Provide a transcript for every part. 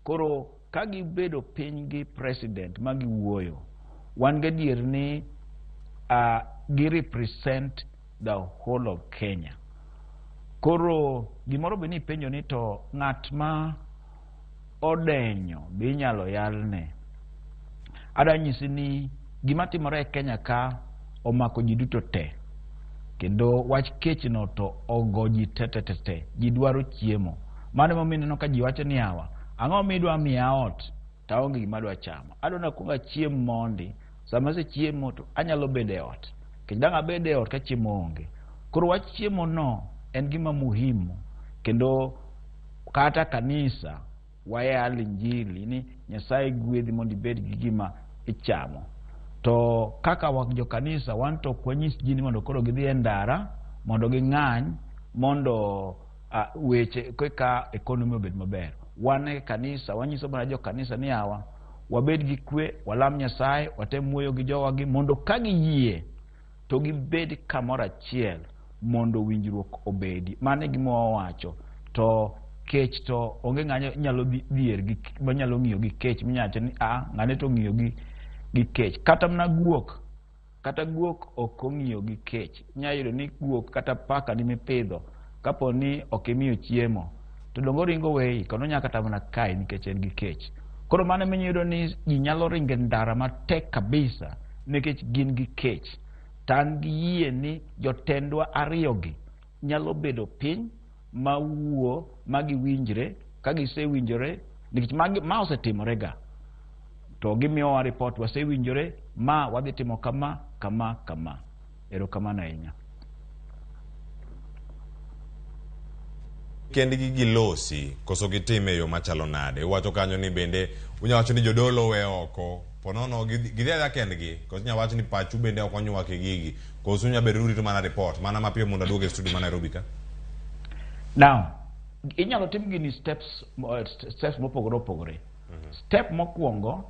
Koro ka gibedo piny gi president ma giwuoyo, wan gadier ni gi represent the whole of Kenya. Koro gimoro be ni ipenjo ni to ng'at ma odenyo be inyalo yalne. Adwa nyisi ni gima timore e Kenya ka omako ji duto te. Kendo wach kech no to ogo ji te te te te. Ji dwaro chiemo. Mano emomiyo ineno ka ji wacho ni yawa, ang'o midwa miya ot to aonge gima adwa chamo. Adwa ni akuong achiem mondi, sama asechiemo to anyalo bedo e ot. Nikech dang' abed e ot ka chiemo onge. Koro wach chiemo no en gima muhimu kendo kata kanisa wayal injili ni Nyasaye gwedhi mondo ibed gi gima ichamo. To kaka wak jo kanisa wan to ok wanyis ji ni mondo koro gidhi e ndara mondo ging'any mondo weche kaka economy obed maber. Wan e kanisa wanyiso mana jo kanisa ni yawa wabed gi kwe, walam Nyasaye, watem wuoyo gi jowagi mondo ka giyie to gibed kamoro achiel mondo winjruok obedi. Mano e gima wawacho. To kech to onge ng'ama nyalo dhier gi manyalo ng'iyo gi kech minyalo wacho ni a ng'ane to ong'iyo gi kech. Kata mana guok, kata guok ok ong'iyo gi kech. Inyalo yudo ni guok kata paka ni mipidho kapo ni ok imiyo chiemo to donge oringo weyi kendo onyalo kata mana kayi nikech en gi kech. Koro mano ema iyudo ni ji nyalo ringo e ndara matek kabisa nikech gin gi kech. To an gi yie ni jotendwa ariyogi nyalo bedo piny ma wuo ma giwinjre, ka gisewinjore nikech ma osetimore ga to gimiyowa report wasewinjore ma wadhi timo kama kama kama. Erokamano ahinya. Kendgi gilosi koso gitime e yo machalo nade? Uwacho kanyo ni bende unya wacho ni jodolo we oko ponono gidhi adhiya kendgi koso inya wach ni pachu bende ok onywak e gigi koso unya bedo ni urito mana report mana mapiyo mondo aduog e studio ma Nairobi ka? Now, inyalo tim gini steps, steps mopogore opogore. Step mokwongo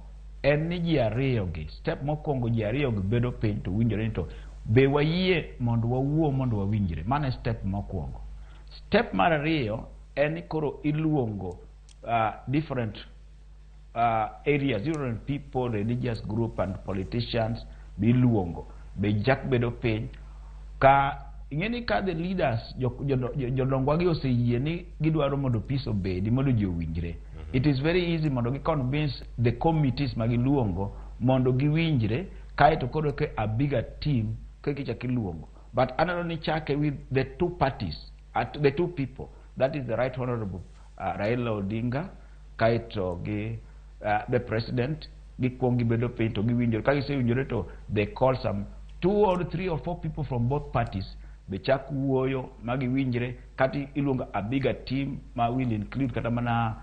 en ni ji ariyo gi, step mokwongo ji ariyo gi bedo piny to winjore ni to be wayie mondo wawuo mondo wawinjre. Mano e step mokwongo. Step mar ariyo en ni koro iluongo different areas, different people, religious group and politicians be iluongo be chak bedo piny ka ing'e ni ka the leaders jodongwa gi oseyie ni gidwaro mondo peace obedi mondo ji owinjre. It is very easy mondo gi convince the committees ma giluongo mondo giwinjre kaeto koro ke a bigger team kaka ichak iluongo. But aneno ni chake with the two parties, at the two people, that is the Right Honorable Raila Odinga kaeto gi the president gikuong gibedo piny to giwinjore. Ka gisewinjore to they call some 2 or 3 or 4 people from both parties be chak wuoyo ma giwinjre kata iluongo a bigger team ma will include kata mana